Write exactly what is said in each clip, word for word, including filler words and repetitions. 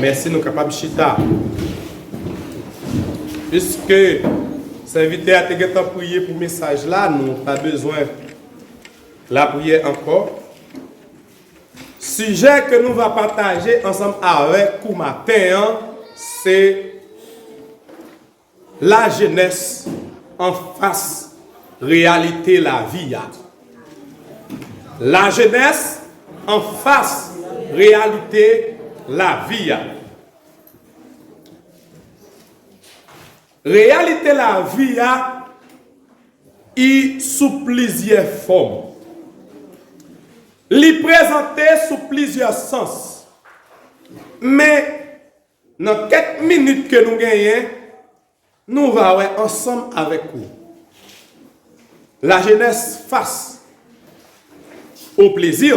Mèsi, nou kapab chita. Piske sèvitè a te gentan priye pou mesaj la, nou pa bezwen lapriyè ankò. Sijè ke nou va pataje ansanm avèk ou maten an, se lajenès anfas reyalite lavi a. Lajenès anfas reyalite lavi a. Reyalite lavi a, i sou plizyè fòm. Li prezante sou plizyè sans. Men, nan kèk minit ke nou genyen, nou va wè ansanm avèk ou. Lajenès fas o plezi,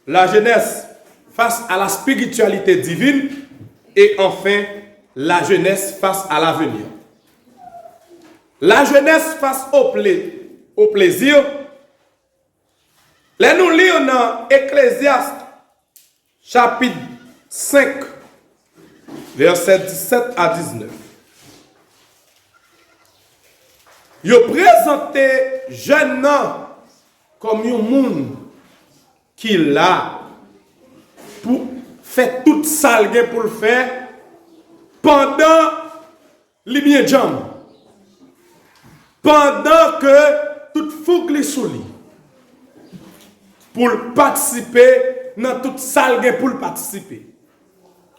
lajenès fas a la spirityalite divin, e anfen, lajenès fas a lavenir. Lajenès fas o ple-, o plezi, lè nou li nan Eklezyas chapit senk, vèsè disèt a diznèf, yo prezante jèn nan kòm yon moun ki la pou fè tout sa l gen pou l fè pandan li byen djanm, pandan ke tout fouk li sou li, pou l patisipe nan tout sa l gen pou l patisipe.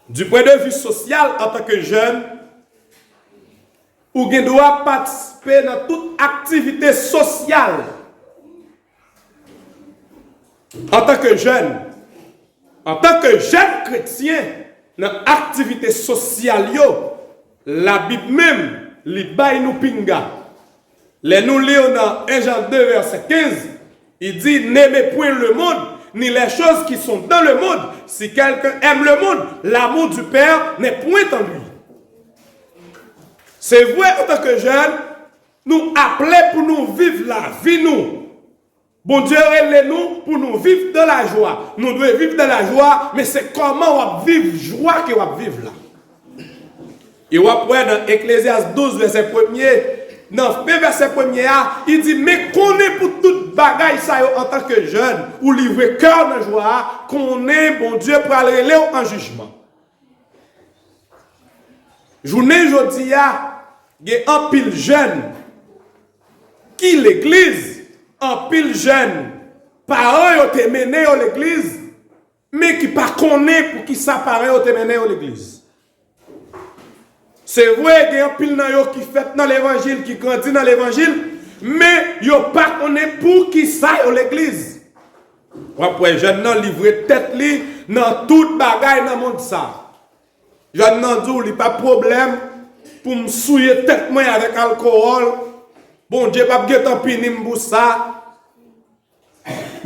Du point de vue sosyal, antanke jèn, ou gen dwa patisipe nan tout aktivite sosyal. Antanke jèn, antanke jèn kretyen, nan aktivite sosyal yo, Labib menm, li bay nou pinga. Lè nou li nan en Jan de vèsè kenz, li di, N'aimez point le monde, ni les choses qui sont dans le monde. Si quelqu'un aime le monde, l'amour du Père n'est point en lui. Se vre, antanke jèn, nou aple pou nou viv lavi nou. Bondye rele nou pou nou viv dans la joie. Nou dwe viv dans la joie, men se kòman w ap viv jwa ke w ap viv la. E w ap wè nan Eklezyas douz, vèsè premye, nan fen vèsè premye a, li di, Men konnen pou tout bagay sa yo antanke jèn, ou livre kè w nan jwa a, konnen Bondye pral rele w an jijman. Jounen jodi a, gen anpil jèn ki legliz, anpil jèn, paran yo te mennen yo legliz, men ki pa konnen poukisa paran yo te mennen yo legliz. Se vre, gen anpil nan yo ki fèt nan levanjil, ki grandi nan levanjil, men yo pa konnen poukisa yo legliz. W ap wè jèn nan livre tèt li nan tout bagay nan mond sa. Jèn nan di w li pa pwoblèm pou m souye tèt mwen avèk alkowòl. Bondye p ap gentan pini m pou sa.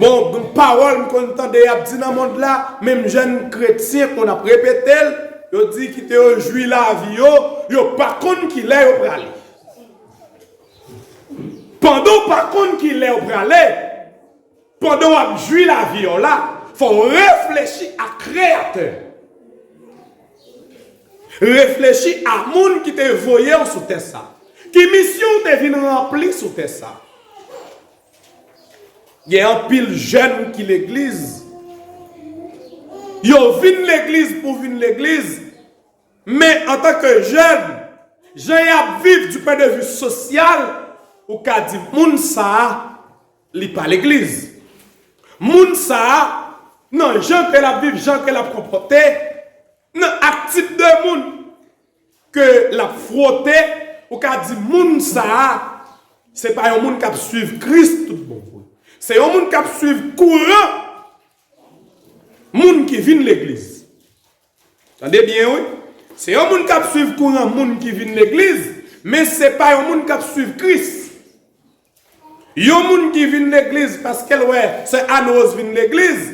Bon, gen pawòl m konn tande y ap di nan mond la, menm jèn kretyen konn ap repete l, yo di kite yo jwi lavi yo, yo pa konn kilè yo prale. Pandan w pa konn kilè w prale, pandan w ap jwi lavi w la, fò w reflechi a Kreyatè. Reflechi a moun ki te voye w sou tè sa. Ki misyon w te vin ranpli sou tè sa? Gen anpil jèn ki legliz. Yo vin legliz pou vin legliz. Men antanke jèn, jan y ap viv du point de vue sosyal, ou ka di moun sa a, li pa legliz. Moun sa a, nan jan ke l ap viv, jan ke l ap konpòte, nan ak tip de moun ke l ap fwote, ou ka di moun sa a, se pa yon moun k ap swiv Kris tout bon vre. Se yon moun k ap swiv kouran moun ki vin legliz. Tande byen, wi. Se yon moun k ap swiv kouran moun ki vin legliz, men se pa yon moun k ap swiv Kris. Yon moun ki vin legliz paske l wè sè Ann Woz vin legliz,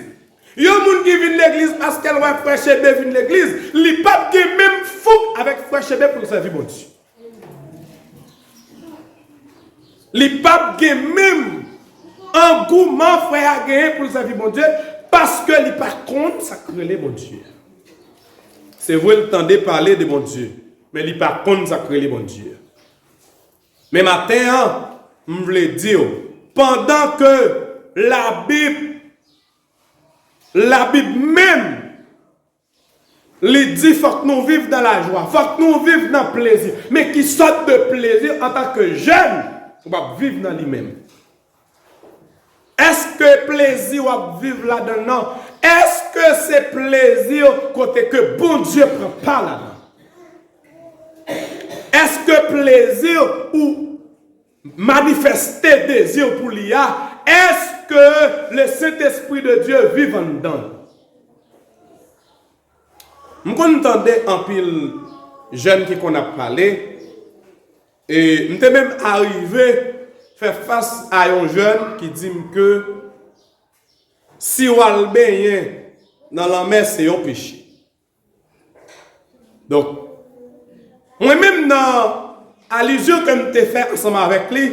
yon moun ki vin legliz paske l wè frè Chebe vin legliz, li p ap gen menm fouk avèk frè Chebe pou l sèvi Bondye. Li p ap gen menm angouman frè a genyen pou l sèvi Bondye, paske li pa konn sa k rele Bondye. Se vre, l tande pale de Bondye, men li pa konn sa k rele Bondye. Men maten an, m vle di w, pandan ke Labib, Labib menm, li di fòk nou viv nan lajwa, fòk nou viv nan plezi. Men ki sòt de plezi antanke jèn w ap viv nan li menm? Èske plezi w ap viv ladan l nan, èske se plezi kote ke Bondye pran pa ladan? Èske plezi ou manifeste dezi w pou li a, èske le Saint-Esprit de Dieu viv anndan l? M konn tande anpil jèn ki konn ap pale, e m te menm arive fè fas a yon jèn ki di m ke si w al benyen nan lanmè, se yon peche. Donk, mwen menm, nan alizyon ke m te fè ansanm avèk li,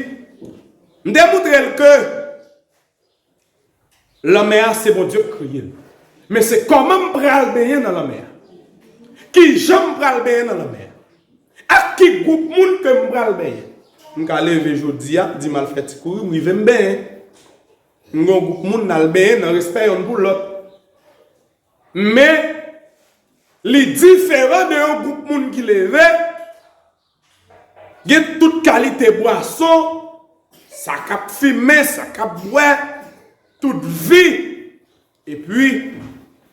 m te moutre l ke lanmè a, se Bondye k kreye l. Men se kòman m pral benyen nan lanmè a? Kijan m pral benyen nan lanmè a? Ak ki gwoup moun ke m pral benyen? M ka leve jodi a, di m al fè ti kouri, m rive m benyen. M gen yon gwoup moun n al benyen nan respè yonn pou lòt. Men, li diferan de yon gwoup moun ki leve, gen tout kalite bwason, sa k ap fimen, sa k ap bwè, tout vi. Epi,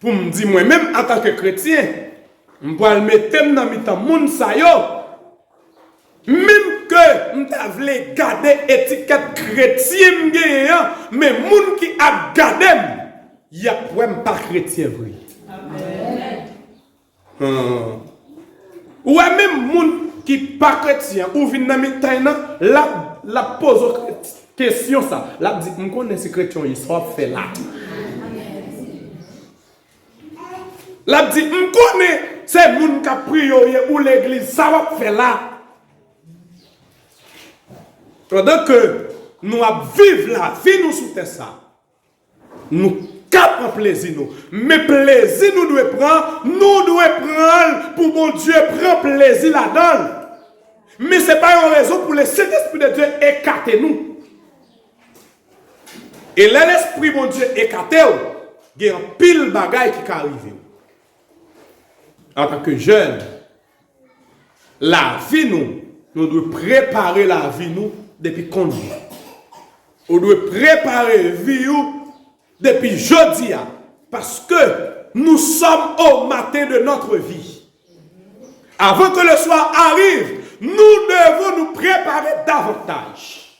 pou m di mwen menm antanke kretyen, m pral mete m nan mitan moun sa yo, menm ke m ta vle gade etikèt kretyen m genyen an, men moun ki ap gade m, y ap wè m pa kretyen vre. Ou wè, menm moun ki pa kretyen, ou vin nan mitan l nan, l ap, l ap poze w kesyon sa. L ap di, "M konnen se kretyen w ye, sa w ap fè la." L ap di, "M konnen se moun k ap priye w ye, ou legliz, sa w ap fè la." Pandan ke nou ap viv lavi nou sou tè sa, nou ka pran plezi nou. Men plezi nou dwe pran, nou dwe pran l pou Bondye pran plezi ladan l. Men se pa yon rezon pou le Saint-Esprit de Dieu ekate nou. E lè Lespri Bondye ekate w, gen anpil bagay ki ka rive w. Antanke jèn, lavi nou, nou dwe prepare lavi nou depi konnen. Ou dwe prepare vi w depi jodi a, parce que nous sommes au matin de notre vie. Avant que le soir arrive, nous devons nous préparer davantage.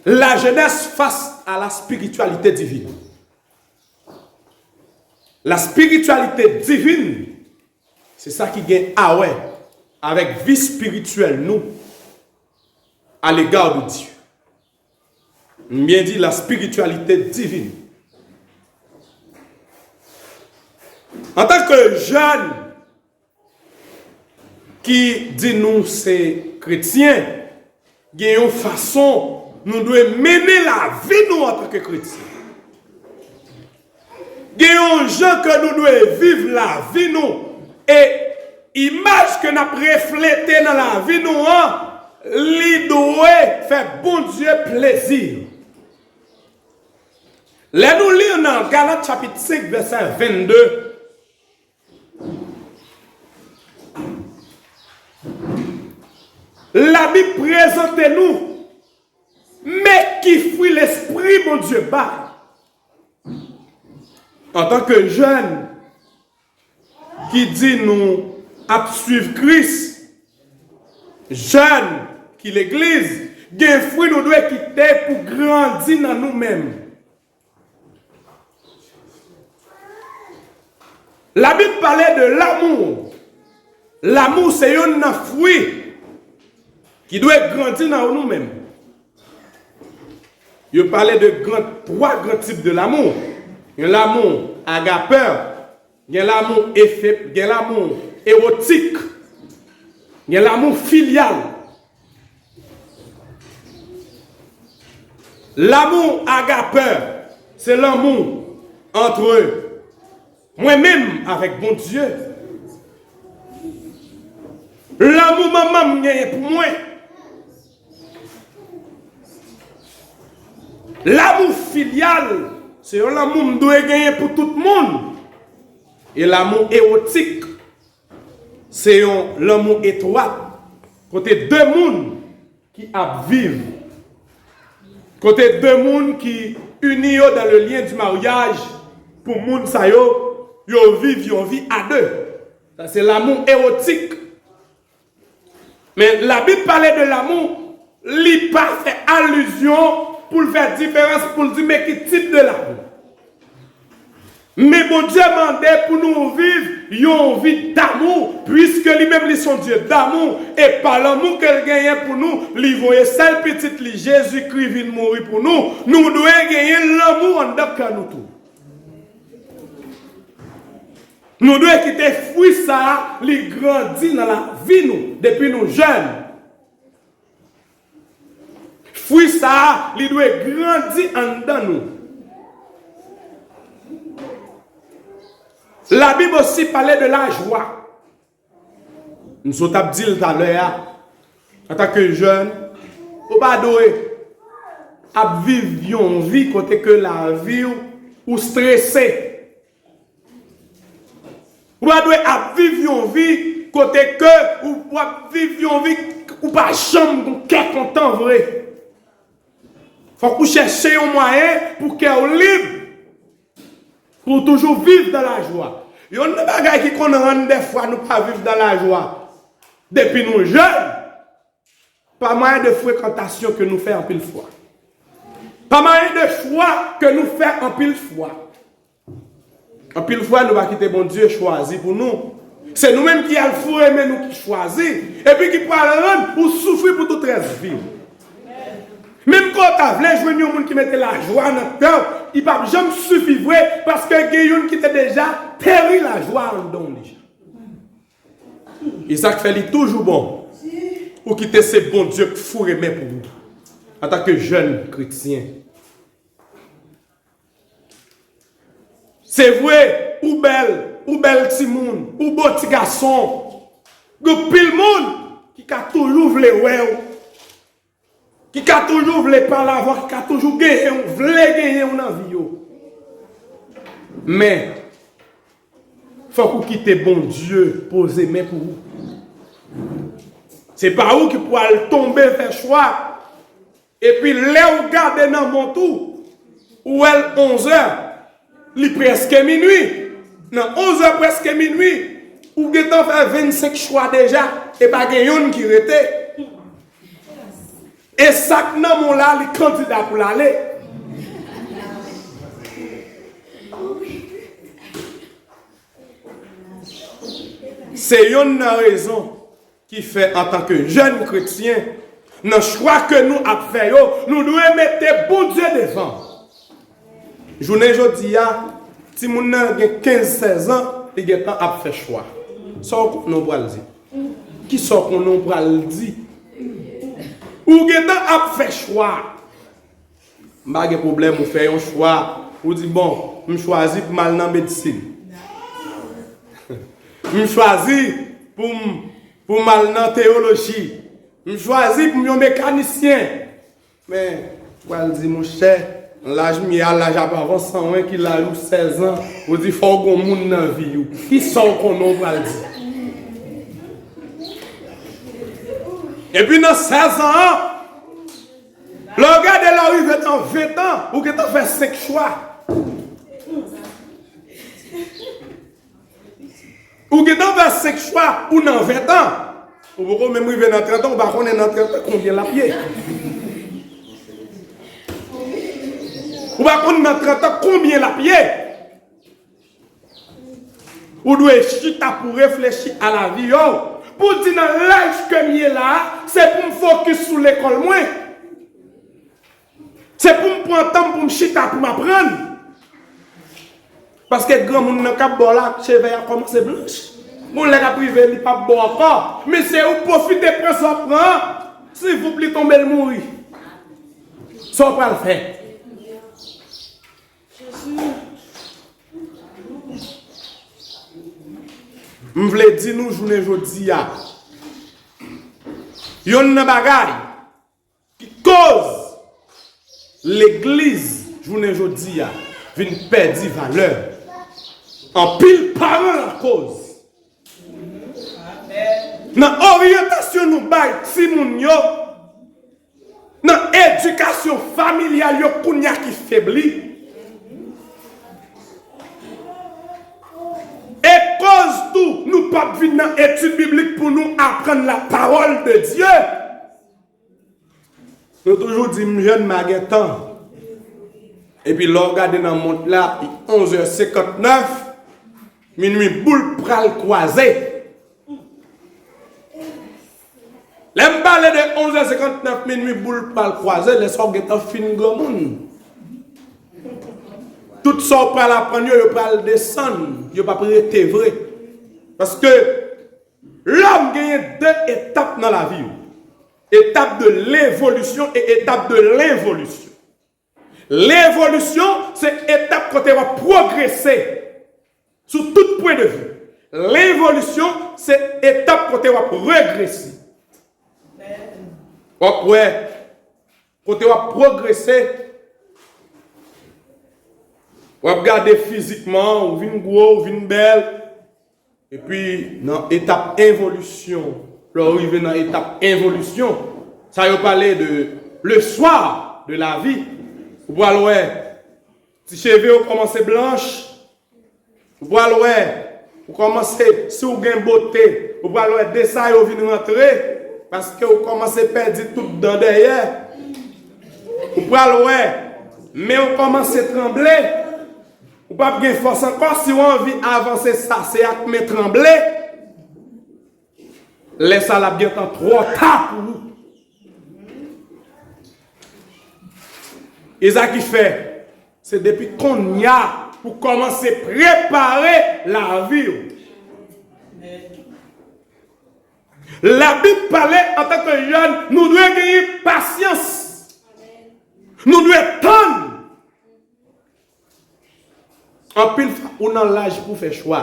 La jeunesse face à la spiritualité divine. La spiritualité divine, se sa ki gen a wè avèk vi espirityèl nou à l'égard de Dieu. M byen di la spiritualité divine. Antanke jèn ki di nou se kretyen, gen yon fason nou dwe mennen lavi nou antanke kretyen. Gen yon jan ke nou dwe viv lavi nou, e imaj ke n ap reflete nan lavi nou an, li dwe fè Bondye plezi. Lè nou li nan Galat chapit senk, vèsè vennde, Labib prezante nou men ki fwi Lespri Bondye bay. Antanke jèn ki di nou ap swiv Kris, jèn ki legliz, gen fwi nou dwe kite pou grandi nan nou menm. Labib pale de lanmou. Lanmou se youn nan fwi ki dwe grandi nan nou menm. Yo pale de gran, twa gran tip de lanmou. Gen lanmou agapè, gen lanmou efe, gen lanmou ewotik, gen lanmou filyal. Lanmou agapè, se lanmou antre Mwen menm avèk Bondye. Lanmou manman m genyen pou mwen. Lanmou filyal, se yon lanmou m dwe genyen pou tout moun. E lanmou ewotik, se yon lanmou etwat, kote de moun ki ap viv, kote de moun ki ini yo dans le lien du mariage, pou moun sa yo, yo viv yon vi a de. Sa se lanmou ewotik. Men Labib pale de lanmou, li pa fè alizyon pou l fè diferans, pou l di men ki tip de lanmou. Men Bondye mande pou nou viv yon vi damou, piske li menm li se yon Dye damou, e pa lanmou ke l genyen pou nou, li voye sèl pitit li, Jezikri, vin mouri pou nou. Nou dwe genyen lanmou anndan kè nou tou. Nou dwe kite fwi sa a, li grandi nan lavi nou, depi nou jèn. Fwi sa a, li dwe grandi anndan nou. Labib osi pale de lajwa. M sot ap di l talè a, antanke jèn, ou pa dwe ap viv yon vi kote ke lavi w, ou strese. Ou pa dwe ap viv yon vi kote ke ou, w ap viv yon vi ou pa janm gon kè kontan vre. Fòk ou chèche yon mwayen pou kè w lib, pou w toujou viv dans la joie. Youn nan bagay ki konn rann dèfwa nou pa viv dans la joie depi nou jèn, pa mwayen de frekantasyon ke nou fè anpil fwa. Pa mwayen de chwa ke nou fè anpil fwa. Anpil fwa, nou pa kite Bondye chwazi pou nou. Se nou menm ki al foure men nou ki chwazi, epi ki pral rann ou soufri pou tout rès vi w. Menm ke w ta vle jwenn yon moun ki mete lajwa nan kè w, li p ap janm sifi vre, paske gen youn ki te deja teri lajwa anndan w deja. E sa k fè li toujou bon ou kite se Bondye k foure men pou ou, antanke jèn kretyen. Se vre, ou bèl, ou bèl timoun, ou bo ti gason. Gen anpil moun ki ka toujou vle wè w, ki ka toujou vle pale avè w, ki ka toujou genyen w, vle genyen w nan vi yo. Men, fòk ou kite Bondye poze men pou ou. Se pa ou ki pral tonbe fè chwa. Epi lè w gade nan mont ou, ou wè l onzè, li prèske minui. Nan onzè prèske minui, ou gentan fè vennsenk chwa deja, e pa gen yonn ki rete. E sa k nan men w la, li kandida pou l ale. Se yonn nan rezon ki fè antanke jèn kretyen, nan chwa ke nou ap fè yo, nou dwe mete Bondye devan. Jounen jodi a, timoun nan gen kenz, sèz an, li gentan ap fè chwa. Sa w konnen w pral di? Kisa w konnen w pral di? Ou gentan ap fè chwa. M pa gen pwoblèm, ou fè yon chwa, ou di, "Bon, m chwazi pou m al nan medsin. M chwazi pou m, pou m al nan teyoloji. M chwazi pou m yon mekanisyen." Men, ou pral di, "Monchè, laj m ye a, laj ap avanse anwen ki laj ou sèz an." Ou di, "Fò w gon moun nan vi w." Kisa w konnen w pral di? Epi nan sèz an an, lè w gade lè w rive nan ven tan, ou gentan fè senk chwa. Ou gentan fè senk chwa, ou nan ven tan. Ou poko menm rive nan trant an, ou pa konnen nan trant an konbyen l ap ye. Ou pa konn nan trant an konbyen l ap ye. Ou dwe chita pou reflechi a lavi yo. Pou di nan laj ke m ye la a, se pou m fokis sou lekòl mwen. Se pou m pran tan m pou m chita pou m aprann. Paske granmoun nan k ap ba w la, cheve a kòmanse blanch. Gon lè k ap rive, li p ap ba w ankò. Men se ou pwofite pran sa w pran an. Si voup li tonbe, l mouri. Sa w pral fè? Jezi. M vle di nou jounen jodi a, yonn nan bagay ki koz legliz jounen jodi a vin pèdi valè. Anpil paran lakoz. Nan oryantasyon nou bay timoun yo, nan edikasyon familyal yo kounye a ki febli. E koz tou, nou p ap vin nan etid biblik pou nou aprann la parole de Dieu. Nou toujou di, "M jèn, m a gen tan." Epi lè w gade nan mont la, li onz è senkantnèf, minwi boul pral kwaze. Lè m pale de onz è senkantnèf, minwi boul pral kwaze, lè sa w gentan fin granmoun. Tout sa w pral aprann yo, yo pral desann, yo p ap rete vre. Paske lòm genyen de etap nan lavi yo. Etap de levolisyon e etap de lenvolisyon. Levolisyon, se etap kote w ap pwogrese sou tout pwen de vi. Lenvolisyon, se etap kote w ap regrese. W ap wè, kote w ap pwogrese, w ap gade fizikman, ou vin gwo, ou vin bèl. Epi, nan etap envolisyon, lè w rive nan etap envolisyon, sa yo pale de le soir de la vie, ou pral wè, ti cheve w kòmanse blanch, ou pral wè, ou kòmanse, si w gen bote, ou pral wè de sa yo vin rantre, paske ou kòmanse pèdi tout dan dèyè. Ou pral wè, men w kòmanse tranble. Ou p ap gen fòs ankò, si w anvi avanse sa, se ak men tranble. Lè sa l ap gentan twò ta pou ou. E sa ki fè, se depi konnya pou kòmanse prepare lavi w. Labib pale antanke jèn, nou dwe genyen pasyans. Nou dwe tann. Anpil fwa, ou nan laj pou fè chwa.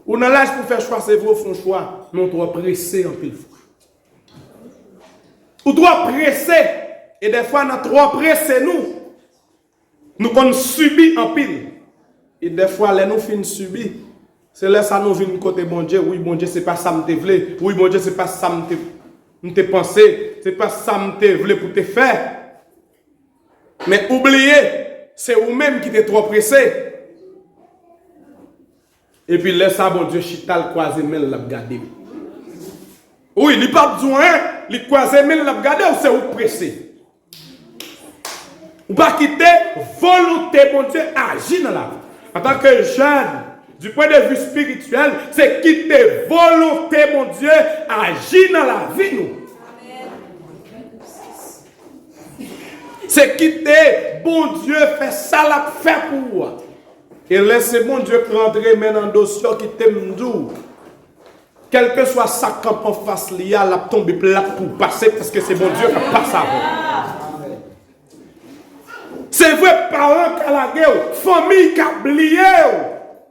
Ou nan laj pou fè chwa, se vre ou fè yon chwa, men ou twò prese anpil fwa. Ou twò prese, e dèfwa nan twò prese nou, nou konn sibi anpil. E dèfwa, lè nou fin sibi, se lè sa nou vin kote Bondye, wi, Bondye, se pa sa m te vle, wi, Bondye, se pa sa m te, m te panse, se pa sa m te vle pou te fè. Men ou bliye, se ou menm ki te twò prese. Epi lè sa, Bondye chita, l kwaze men l, l ap gade w. Wi, li p ap di w anyen, li kwaze men l, l ap gade w, se ou k prese. Ou pa kite volonte Bondye aji nan lavi w. Antanke jèn, du point de vue spirituel, se kite volonte Bondye aji nan lavi nou. Se kite Bondye fè sa l ap fè pou ou a. E lè se Bondye k rantre men nan dosye w, kite m di w, kèlkeswa sa k kanpe anfas li a, l ap tonbe plat pou w pase, paske se Bondye k ap pase avè w. Se vre, paran ka lage w, fanmi ka bliye w.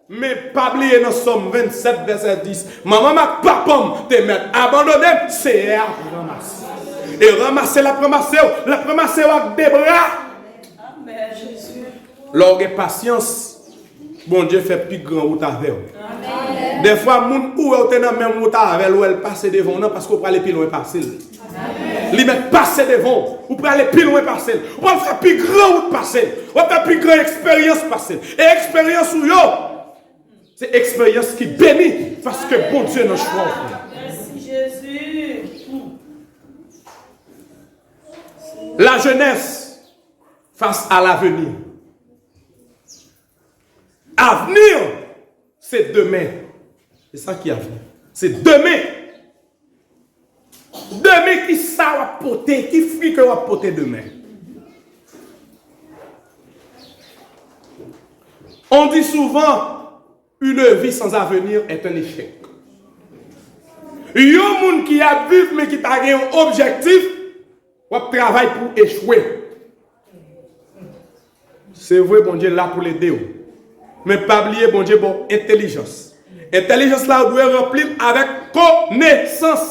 Men pa bliye nan Sòm vennsèt, vèsè dis, manman m ak papa m te mèt abandone m, Seyè a ap ranmase. E ranmase l ap ranmase w, l ap ranmase w ak de bra. Lè w gen pasyans, Bondye fè pi gran wout avè w. Dèfwa, moun ou wè w te nan menm wout avè l, ou wè l pase devan w nan, paske w prale pi lwen pase l. Li mèt pase devan w. Ou prale pi lwen pase l. Ou pral fè pi gran wout pase l. W ap fè pi gran eksperyans pase l. E eksperyans ou yo, se eksperyans ki beni, paske Bondye nan chwa w fè. Mèsi, Jezi. La jeunesse face à l'avenir. Avenir, se demen. Se sa ki avenir. Se demen. Demen, ki sa w ap pote? Ki fwi ke w ap pote demen? On dit souvent, une vie sans avenir est un échec. Yon moun ki ap viv men ki pa gen yon objektif, w ap travay pou w echwe. Se vre, Bondye la pou l ede w. Men pa bliye, Bondye ba w entèlijans. Entèlijans la, ou dwe ranpli l avèk konesans.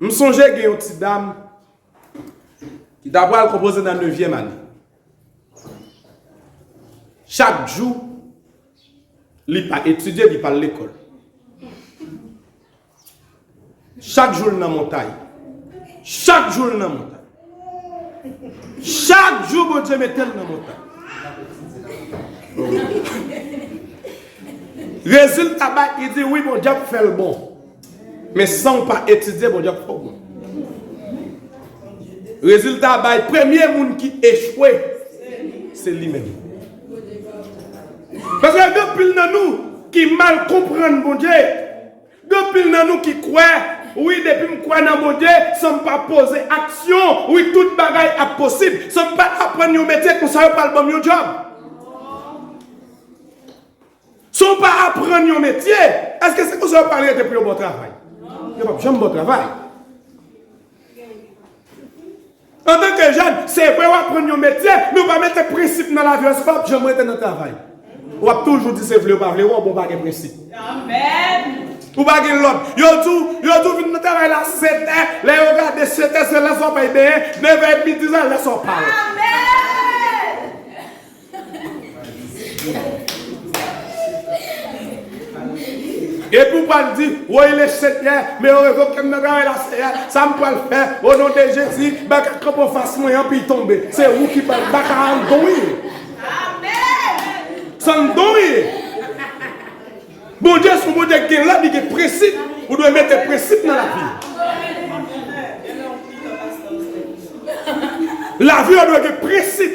M sonje gen yon ti dam ki ta pral konpoze nan nevyèm ane. Chak jou, li pa etidye, li pa al lekòl. Chak jou l nan montay. Chak jou l nan montay. Chak jou Bondye mete l nan montay. Rezilta bay, li di wi, Bondye ap fè l bon. Men san w pa etidye, Bondye ap fè w bon. Rezilta bay, premye moun ki echwe, se li menm. Paske gen anpil nan nou ki mal konprann Bondye. Gen anpil nan nou ki kwè, wi, depi m kwè nan Bondye, san m pa poze aksyon, wi, tout bagay ap posib. San m pa aprann yon metye, konsa yo pral ban m yon djòb. Si w pa aprann yon metye, èske se konsa yo pral rete pou yo ba w travay? Yo p ap janm ba w travay. Antanke jèn, se vre w aprann yon metye, men w pa mete prensip nan lavi w, èske w ap janm rete nan travay? W ap toujou di se vle ou pa vle, w bon, pa gen prensip. Amèn. Ou pa gen lòd. Yo di w, yo di w vin nan travay la sèt è, lè yo gade sèt è, se lè sa w pral benyen, nèf è edmi, diz è, lè sa w pare. Amèn. Epi w pral di, woy le Senyè, men yo revoke m nan travay la, Senyè, sa m pral fè, o non de Jezi, bagay kanpe anfas mwen, anpi tonbe. Se ou ki pral baka anndan w ye. Se anndan w ye. Bondye se yon Bondye ki gen lòd, li gen prensip. Ou dwe mete prensip nan lavi. Lavi w dwe gen prensip.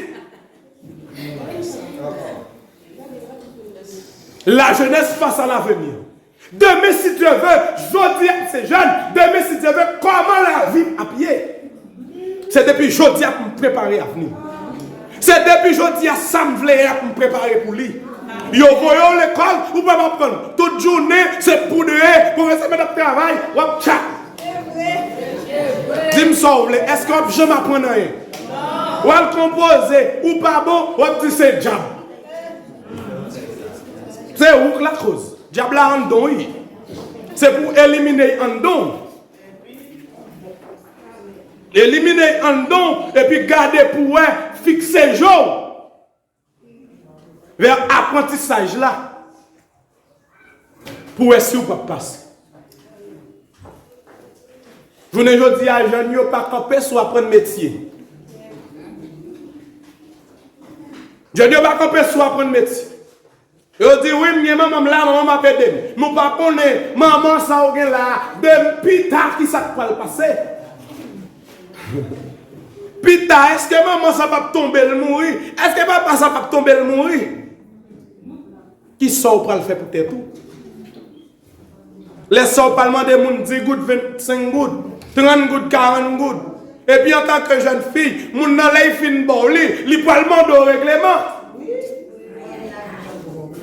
La jeunesse face à l'avenir. Demen, si Dye vle, jodi a se jèn, demen, si Dye vle, kòman lavi ap ye? Se depi jodi a pou m prepare avni. Se depi jodi a sa m vle a pou m prepare pou li. Yo voye w lekòl, ou p ap aprann. Tout jounen, se pou de, pwofesè mete ap travay, w ap tchat. Di m sa w vle, èske w ap janm aprann anyen? W al konpoze, ou pa bon, w ap di se dyab. Se ou k lakoz. Dyab la anndan w ye. Se pou w elimine l anndan w. Elimine l anndan w, epi gade pou w wè, fikse je w vè aprantisaj la. Pou wè si w p ap pase. Jounen jodi a, jèn yo pa kanpe sou aprann metye. Jèn yo pa kanpe sou aprann metye. Yo di, wi, m gen manman m la, manman m ap ede m. Men w pa konnen, manman sa w gen la, demen pita, ki sa k pral pase? Pita, èske manman sa p ap tonbe l mouri? Èske papa sa p ap tonbe l mouri? Ki sa w pral fè pou tèt ou? Lè sa w pral mande moun dis goud, vennsenk goud, trant goud, karant goud. Epi antanke jèn fi, moun nan lè l fin ba w li, li pral mande w regleman.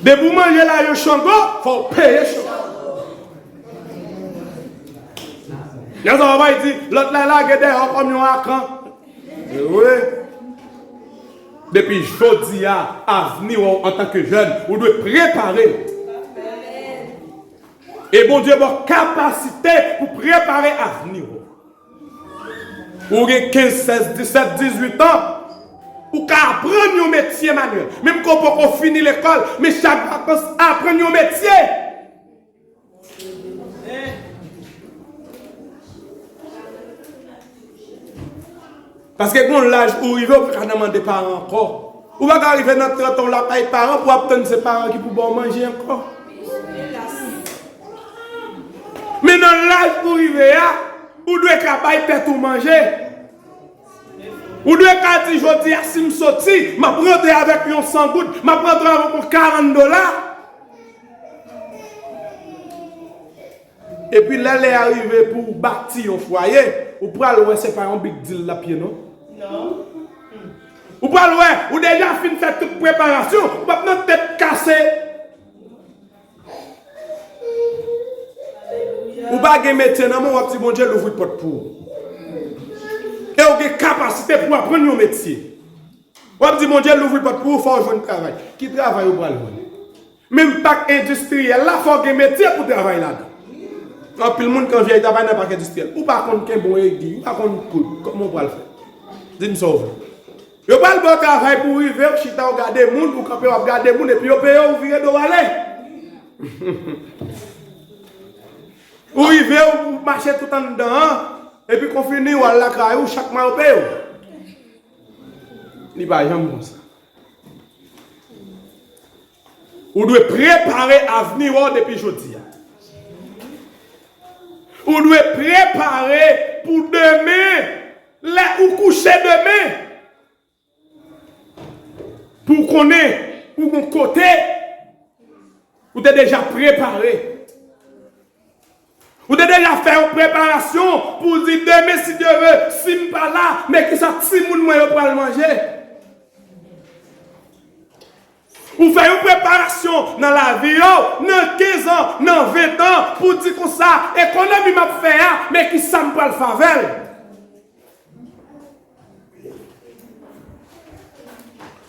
Depi w manje lajan Chango, fò w peye Chango. Lè sa w pral di, lòt la lage dèyè w kòm yon akan. Wi. Depi jodi a, avni w antanke jèn, ou dwe prepare l. E Bondye ba w kapasite pou prepare avni w. Ou gen kenz, sèz, disèt, dizuit an, ou ka aprann yon metye manyèl. Menm ke w poko fini lekòl, men chak vakans, aprann yon metye. Paske gen yon laj ou rive, ou pa ka nan mande paran ankò. Ou pa ka rive nan trant an, w lakay paran, pou w ap tann se paran ki pou ba w manje ankò. Men nan laj ou rive a, ou dwe ka bay tèt ou manje. Ou dwe ka di, jodi a, si m soti, m ap rantre avèk yon san goud, m ap rantre avèk yon karant dola. Epi lè lè a rive pou w bati yon fwaye, ou pral wè se pa yon big deal l ap ye non. Non. Ou pral wè, ou deja fin fè tout preparasyon, ou p ap nan tèt kase. Ou pa gen metye nan men w, w ap di Bondye louvri pòt pou ou. E w gen kapasite pou w aprann yon metye. W ap di Bondye louvri pòt pou ou, fò w jwenn travay. Ki travay ou pral jwenn? Menm pak endistriyèl la, fò w gen metye pou travay ladan. Anpil moun ki anvi al travay nan pak endistriyèl. Ou pa konn kenbe yon egi, ou pa konn koud. Kòman w pral fè? Di m sa w vle. Yo pral ba w travay pou w rive, w chita, w gade moun, ou kanpe, w ap gade moun, epi yo peye w, ou vire do w ale. Ou rive, ou mache tout anndan an, epi konfini, w al lakay ou, chak mwa yo peye w. Li pa janm konsa. Ou dwe prepare avni w depi jodi a. Ou dwe prepare pou demen, lè ou kouche demen. Pou w konnen ou gon kote, ou te deja prepare. Ou te deja fè yon preparasyon pou w di, demen, si Dye vle, si m pa la, men kisa timoun mwen yo pral manje? Ou fè yon preparasyon nan lavi w, nan kenz an, nan ven an, pou w di konsa, ekonomi m ap fè a, men kisa m pral fè avè l?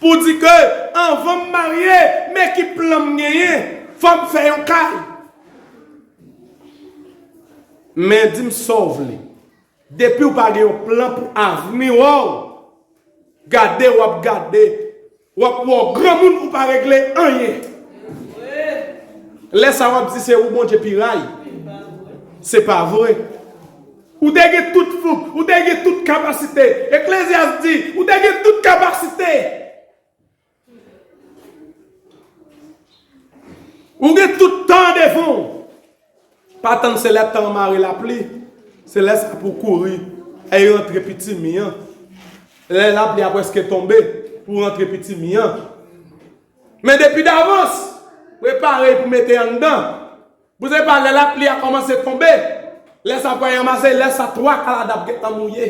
Pou di ke anvan m marye, men ki plan m genyen, fò m fè yon kay. Men di m sa w vle. Depi w pa gen yon plan pou avni w, gade w ap gade, w ap wè w granmoun ou pa regle anyen. Lè sa w ap di se ou Bondye pi ray. Se pa vre. Ou te gen tout fouk, ou te gen tout kapasite. Eklezyas di, ou te gen tout kapasite. Ou gen tout tan devan w. Pa tann se lè tan an mare lapli. Se lè sa pou w kouri. Ay rantre pitimi an. Lè lapli a prèske tonbe, pou w rantre pitimi an. Men depi davans, prepare pou mete anndan. Pou se pa lè lapli a kòmanse tonbe, lè sa pou al ranmase, lè sa twa kalad ap gentan mouye.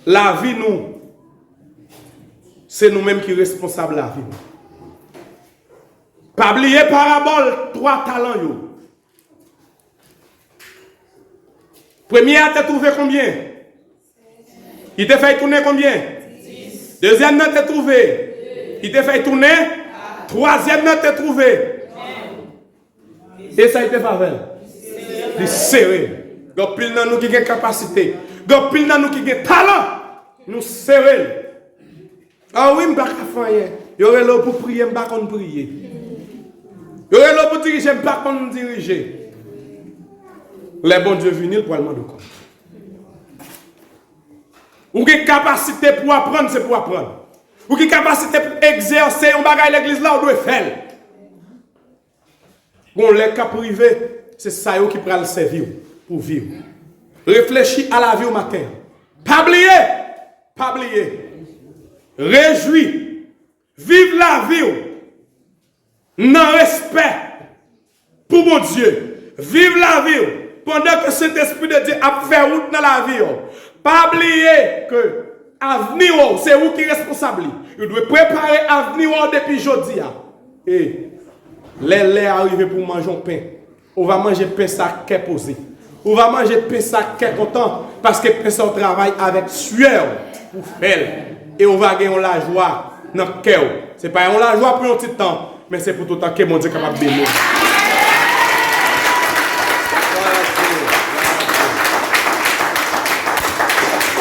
Lavi nou, se nou menm ki responsab lavi nou. Pa bliye parabòl twa talan yo. Premye a te twouve konbyen? Li te fè l tounen konbyen? Dezyèm nan te twouve. Li te fè l tounen? Twazyèm nan te twouve. E sa li te fè avè l? Li sere l. Gen anpil nan nou ki gen kapasite. Gen anpil nan nou ki gen talan. Nou sere l. Ah wi, m pa ka fè anyen. Yo rele w pou priye, m pa konn priye. Yo rele w pou dirije, m pa konn dirije. Lè Bondye vini, l pral mande w kont. Ou gen kapasite pou aprann, se pou aprann. Ou gen kapasite pou egzèse yon bagay legliz la, ou dwe fè l. Gon lè k ap rive, se sa yo ki pral sèvi w pou vi w. Reflechi a lavi w maten an. Pa bliye, pa bliye. Rejwi, viv lavi w nan respè pou Bondye. Viv lavi w pandan ke Sentespri de Dye ap fè wout nan lavi w. Pa bliye ke avni w, se ou ki responsab li. Ou dwe prepare avni w depi jodi a. E lè lè a rive pou w manje yon pen, ou va manje pen sa ak kè poze. Ou va manje pen sa ak kè kontan, paske pen sa w travay avèk syè w pou fè l. E ou va gen yon lajwa nan kè w. Se pa yon lajwa pou yon ti tan, men se pou toutan. Ke Bondye kapab beni w.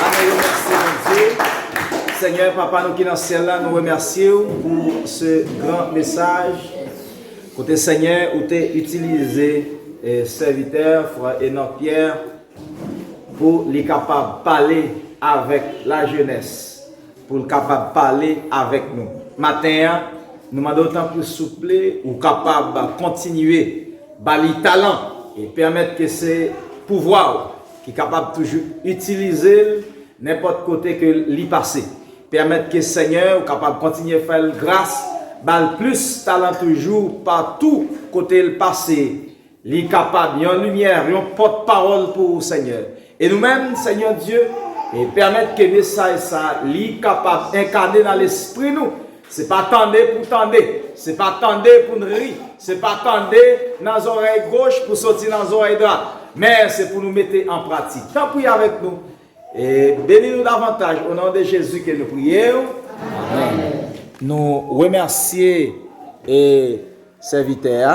Amen. Remèsye Bondye. Senyè, Papa nou ki nan syèl la, nou remèsye w pou se gran mesaj. Kote, Senyè, ou te itilize, eh, sèvitè, frè Enoch Pierre, pou li kapab pale avèk lajenès, pou l kapab pale avèk nou. Maten an, nou mande w tanpri souple, ou kapab kontinye ba li talan e pèmèt ke se pouvwa w ki kapab toujou itilize l nenpòt kote ke li pase. Pèmèt ke Senyè ou kapab kontinye fè l gras, ba l plis talan toujou patou kote l pase. Li kapab yon limyè, yon pòtpawòl pou ou, Senyè. E nou menm, Senyè Dye, e pèmèt ke mesaj sa, li kapab enkane nan lespri nou. Se pa tande pou tande, se pa tande pou n ri, se pa tande nan zòrèy goch pou soti nan zòrèy dwat, men se pou nou mete an pratik. Tanpri avèk nou, E beni nou davantaj, o non de Jezi ke nou priye w. Amen. Nou remèsye e sèvitè a.